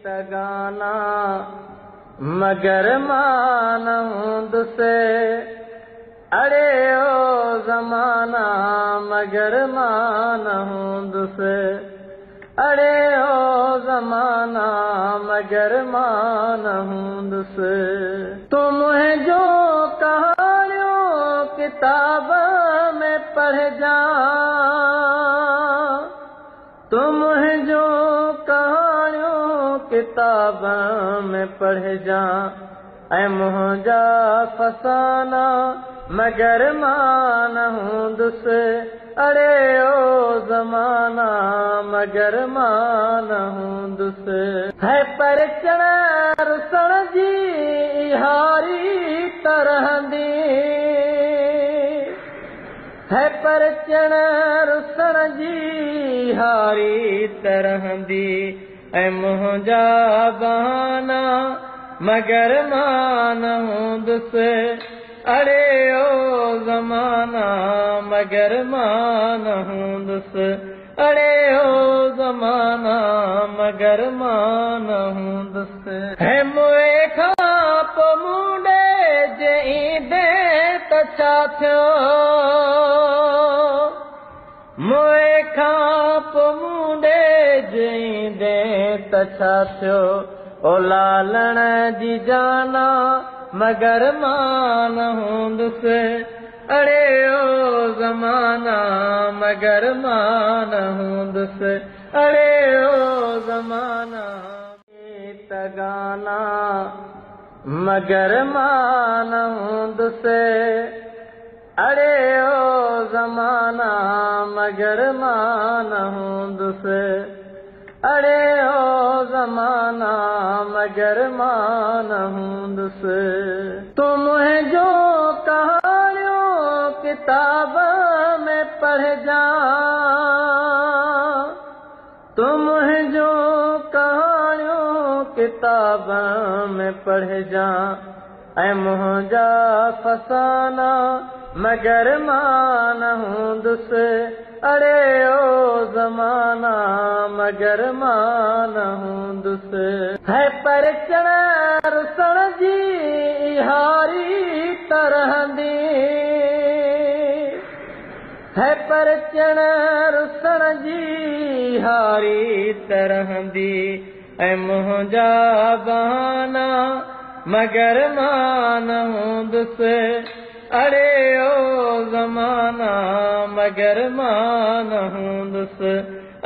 गाना मगर मां न हूंदुसि, अड़े ओ ज़माना मगर मां न हूंदुसि, अड़े ओ ज़माना मगर मां न हूंदुसि। तूं मुंहिंजो कहाणियूं किताब में पढ़जां, तूं मुंहिंजो कहाणियूं किताब में पढ़जां, ऐं मुंहिंजा फसाना मगर मां न हूंदुसि, अड़े ओ ज़माना मगर मां न हूंदुसि। है परचण रुसण जी हारी तरहंदी, है परचण रुसण जी हारी तरहंदी, ऐं मुंहिंजा बहाना मगर मां न हूंदुसि, अड़े ओ ज़माना मगर मां न हूंदुसि, अड़े ओ ज़माना मगर मां न हूंदुसि। हे मुए खां पोइ मूं ॾे जे ईंदे त छा थियो, मुए खां पोइ मूं ॾे जे ईंदे त छा थियो, ओ लालण जी जाना मगर मां न हूंदुसि, अड़े ओ ज़माना मगर मां न हूंदुसि, अड़े ओ ज़माना। गीत गाना मगर मां न हूंदुसि, अड़े ओ ज़माना मगर मां न हूंदुसि, अड़े ओ ज़माना मगर मां न हूंदुसि। तूं मुंहिंजो कहाणियूं किताब में पढ़जां, तूं मुंहिंजो कहाणियूं किताब में पढ़जां, ऐं मुंहिंजा फसाना मगर मां न हूंदुसि, अड़े ओ ज़माना मगर मां न हूंदुसि। है परचण रुसण जी हारी तरहंदी, है परचण रुसण जी हारी तरहंदी, ऐं मुंहिंजा बहाना मगर मां न हूंदुसि, अड़े ओ ज़माना मगर मां न हूंदुसि,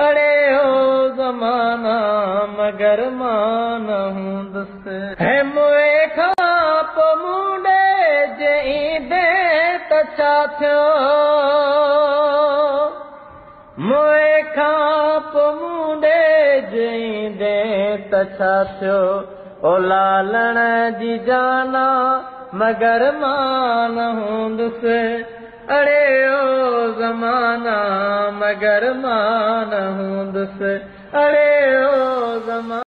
अड़े ओ ज़माना मगर मां न हूंदुसि। हे मुए खां पोइ मूं ॾे जे ईंदे त छा थियो, मुए खां पोइ मूं ॾे जे ईंदे त छा थियो, ओ लालण जी जाना मगर मां न हूंदुसि, अड़े ओ ज़माना मगर मां न हूंदुसि, अड़े ओ ज़माना।